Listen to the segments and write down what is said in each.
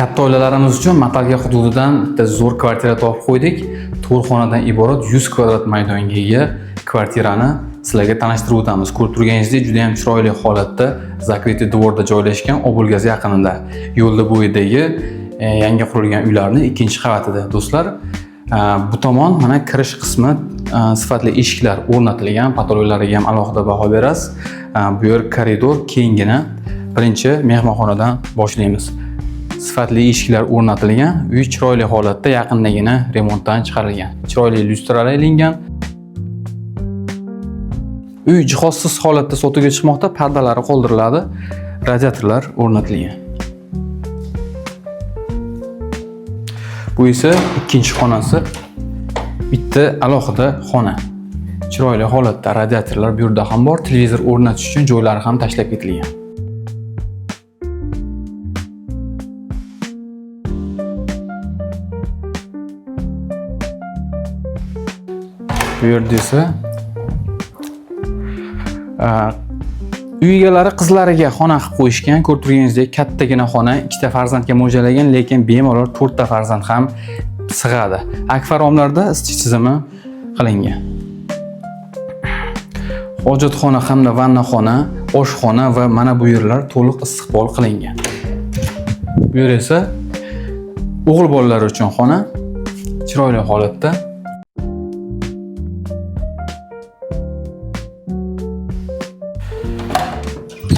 Katta oilalarimiz uchun Matalga hududidan bitta zo'r kvartira topib qo'ydik. 4 xonadan iborat 100 kvadrat maydonga ega kvartirani sizlarga tanishtirib o'tamiz. Ko'rib turganingizdek, juda ham chiroyli holatda закрытый дворda joylashgan, Obulgaz yaqinida, yo'lda bo'yidagi yangi qurilgan uylarning ikkinchi qavatida do'stlar. Bu tomon mana kirish qismi, sifatli eshiklar o'rnatilgan, patologlariga ham alohida baho berasiz. Bu yer koridor kengina. Birinchi mehmonxonadan boshlaymiz. Sifatli eshiklar o'rnatilgan, uy chiroyli holatda yaqindagina remontdan chiqarilgan. Chiroyli lyustralar ilingan. Uy jihozsiz holatda sotuvga chiqmoqda, pardalari qoldiriladi, radiatorlar o'rnatilgan. Bu esa ikkinchi xonasi, bitta alohida xona. Chiroyli holatda radiatorlar bu yerda ham bor, televizor o'rnatish uchun joylari ham tashlab ketilgan. Bu yerda esa uy egalari qizlariga xona qilib qo'yishgan. Ko'rib turganingizdek, kattagina xona, ikkita farzandga mo'ljallangan, lekin bemalol to'rtta farzand ham sig'adi. Akfa romlarda isitish tizimi qilingan. Hojatxona hamda vannaxona, oshxona va mana bu yerlar to'liq issiqpol qilingan. Bu yer esa o'g'il bolalar uchun xona, chiroyli holatda.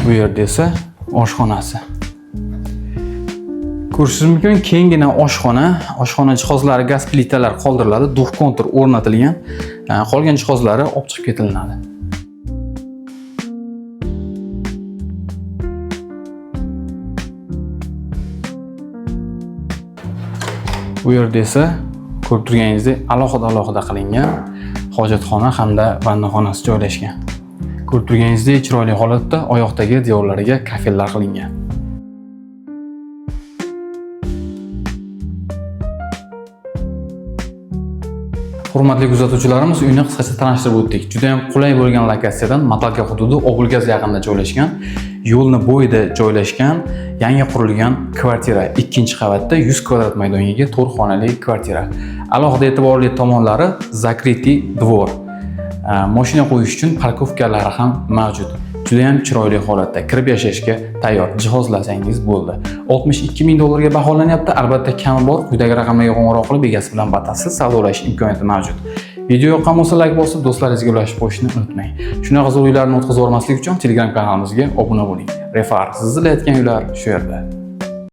Bu yerda esa oshxonasi. Ko'rishingiz mumkin, kenggina oshxona, oshxona jihozlari gaz plitalar qoldiriladi, duh kontur o'rnatilgan. Qolgan jihozlari olib chiqib ketilinadi. Bu yerda esa ko'rib turganingizdek alohida-alohida qilingan hojatxona hamda vannaxonasi joylashgan. Ko'rib turganingizdek chiroyli holatda oyoqdagi devorlariga kafellar qilingan. Hurmatli kuzatuvchilarimiz, uyni qisqacha tanishtirib o'tdik. Juda ham qulay bo'lgan lokatsiyadan, Matalka hududi, Obulgaz yaqinida joylashgan, yo'lni bo'yida joylashgan, yangi qurilgan kvartira, ikkinchi qavatda 100 kvadrat maydonga ega 4 xonali kvartira. Alohida e'tiborli tomonlari закрытый двор. Mashina qo'yish uchun parkovkalari ham mavjud. Juda ham chiroyli holatda, kirib yashashga tayyor. Jihozlasangiz bo'ldi. 62 ming dollarga baholanyapti. Albatta kami bor. Quyidagi raqamlarga qo'ng'iroq qilib egasi bilan batafsil savdolashish imkoniyati mavjud. Video yoqqan bo'lsa like bosib, do'stlaringizga ulashib qo'yishni unutmang. Shunaqa zo'r uylarni o'tkazib yubormaslik uchun Telegram kanalimizga obuna bo'ling. Refar, siz izlayotgan uylar shu yerda.